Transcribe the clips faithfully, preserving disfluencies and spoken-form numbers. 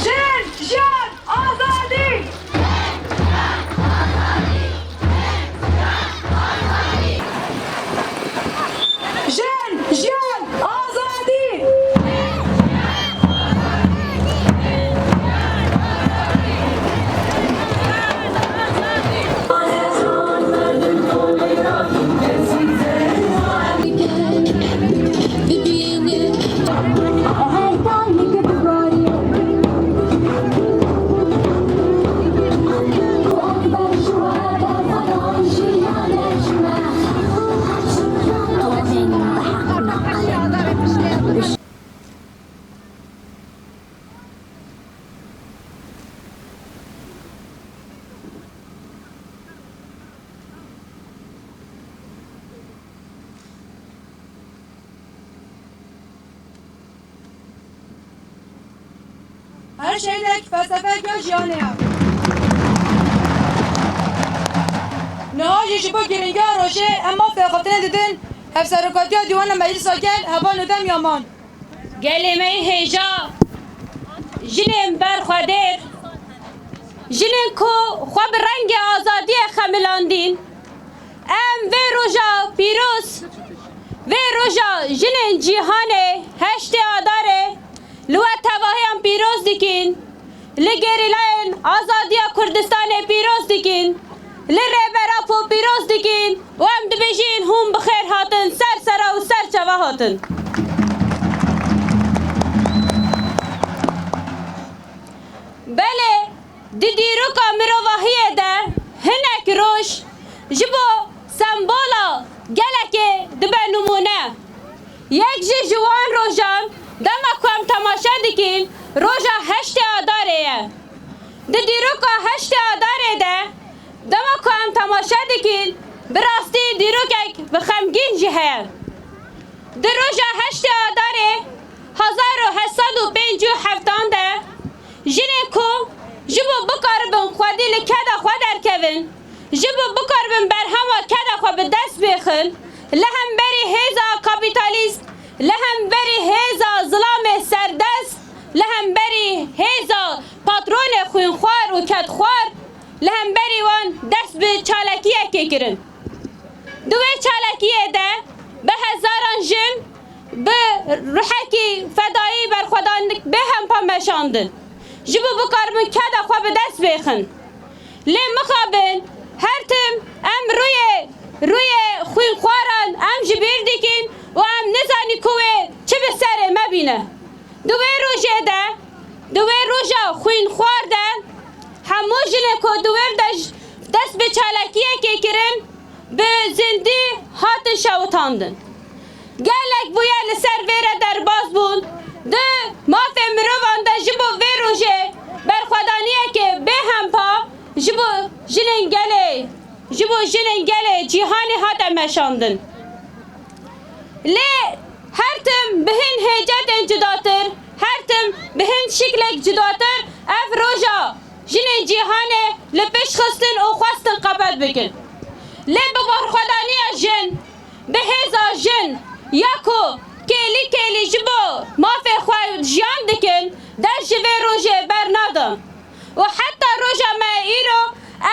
Jin, jiyan, azadî! Jin, jiyan, azadî! Jin, jiyan, azadî! Her şehîdek felsefeyek ya jiyanê ye. Niha jî ji bo girîngiya rojê em mafê axaftinê didin hevserokatiya Dîwana Meclisa Gel heba nûdem ya man. Gelê me yê hêja, jinên berxwedêr, jinên ku xwe bi rengê azadiyê xemilandîn, em vê roja pîroz, vê roja jinên cîhanê heştê Adarê li we tevahiyan pîroz dikîn. Li gerîlayên azadiya Kurdistanê pîroz dikin, li Rêber Apo pîroz dikin û em dibêjin hûn bi xêr hatin, ser sera û ser çava hatin. Belê, di dîroka mirovahiyê de hinek roj ji bo sembola gelekê dibe nimûne. Yek ji ji wan rojan dema ku em temaşe dikin, roja heştê Adarê ye. Di dîroka heştê Adarê de dema ku em temaşe dikin, bi rastî dîrokek bi xemgîn jî heye. Di roja heştê Adarê hezar û heşt sed û pêncî û heftan de jinên ku ji bo bikaribin xwedî li keda xwe derkevin, ji bo bikaribin berhema keda xwe bi dest bêxin, li hemberî hêza kapîtalîst, li hemberî hêza zilamê serdest, li hemberî hêza patronê xwînxwar û kedxwar, li hemberî wan dest bi çalakiyekê kirin. Di wê çalakiyê de bi hezaran jin bi ruhekî fedayî berxwedanik bêhempa meşandin. Ji bo bikaribin keda xwe bi dest bêxin. Lê mixabin her tim em rûyê, rûyê xwînxwaran em ji bîr dikin û em nizanî ku wê çi bi serê me bîne. Di wê rojê de, di wê roja xwînxwar de hemû jinê ku di wê de j-, dest bi çalakiyekê kirin, bi zindî hatin şewitandin. Gelek bûyer li ser vê re derbas bûn. Di mafê mirovan de ji bo vê rojê berxwedaniyekê bêhempa ji bo jinên gelê, ji bo jinên gelê cîhanê hate meşandin. Lê her tim bi hin hêcetên cudatir, her tim bi hin şiklek cudatir ev roja jinên cîhanê li pêş xistin û xwestin qebet bikin. Lê bi berxwedaniya jin, bi hêza jin ya ku kêlî kêlî ji bo mafê xwe jiyan dikin, dest ji vê rojê bernadin. Û heta roja me îro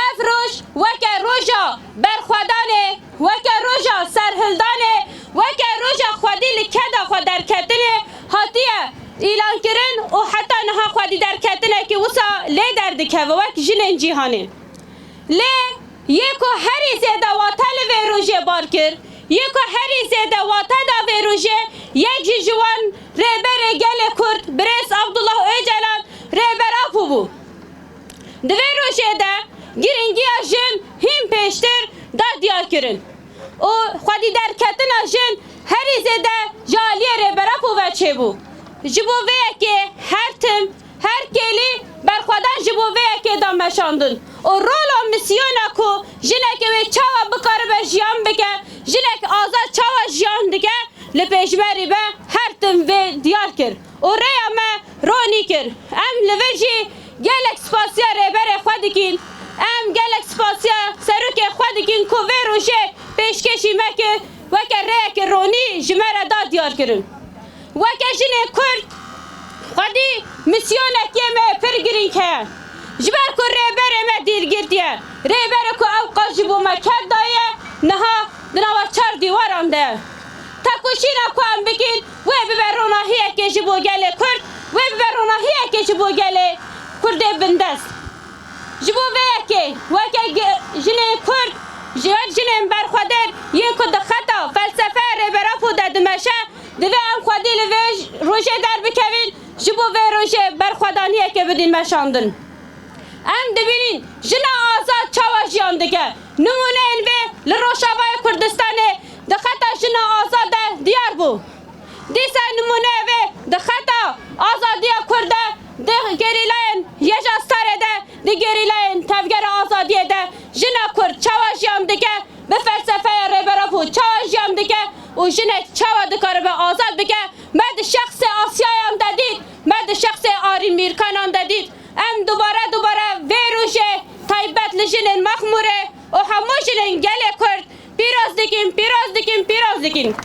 ev roj weke roja berxwedanê, weke roja serhildanê, weke roja xwedî li keda xwe derketinê hatiye îlankirin û heta niha xwedî derketinekî wisa lê derdikeve wek jinên cîhanê. Lê yê ku herî zêde wate li vê rojê bar kir, yê ku herî zêde wate da vê rojê, yek jî ji wan Rêberê Gelê Kurd, Birêz Abdullah Ocalan Rêber Apo bû. Di vê rojê de girîngiya jin hîn pêştir da diyarkirin û xwedî derketina jin herî zêde ji aliyê Rêber Apo ve çêbû. Ji bo vê yekê her tim, her kêlî berxwedan ji bo vê yekê da meşandin û rola misyona ku jineke wê çawa bikaribe jiyan bike, jinek azad çawa jiyan dike, li pêşberî be her tim vê diyar kir û rêya me ronî kir. Em li vir jî gelek spasiya rêberê xwe dikîn. Em gelek spasiya serokê xwe dikîn ku vê rojê pêşkêşî me kir, weke rêyeke ronî ji me re da diyar kirin. Weke jinên Kurd, xwedî misyonekê me pir girîng heye. Ji ber ku rêberê me dîlgirtiye, rêberê ku ew qas ji bo me ked daye, niha di nava çar dîwaran de ye. Tekoşîna ku em bikin, wê bibe ronahiyekê ji bo gelê Kurd, wê bibe ronahiyekê ji bo gelê Kurdê bindest. Ji bo vê yekê, weke ge-, jinên Kurd, ji wek jinên berxwedêr yên ku di xeta felsefeya Rêber Apo de dimeşe, divê em xwedî li vê j-, rojê derbikevin, ji bo vê rojê berxwedaniyeke bidin meşandin. Em dibînin jina azad çawa jiyan dike. Nimûneyên vê li Rojavayê Kurdistanê di xeta jina azad de diyar bû. Dîsa nimûneya vê di xeta azadiya Kurd de di gerîlayên Yeja Starê de, di gerîlayên Tevgera Azadiyê de jina Kurd çawa jiyan dike, bi felsefeya Rêber Apo çawa jiyan dike û jinek çawa dikaribe azad bike, me di şexsê Asyayan de dît, me di şexsê Arîn Mîrkanan de dît. Em dubare dubare vê rojê taybet li jinên Mexmûrê û hemû jinên gelê Kurd pîroz dikin, pîroz dikin, pîroz dikin.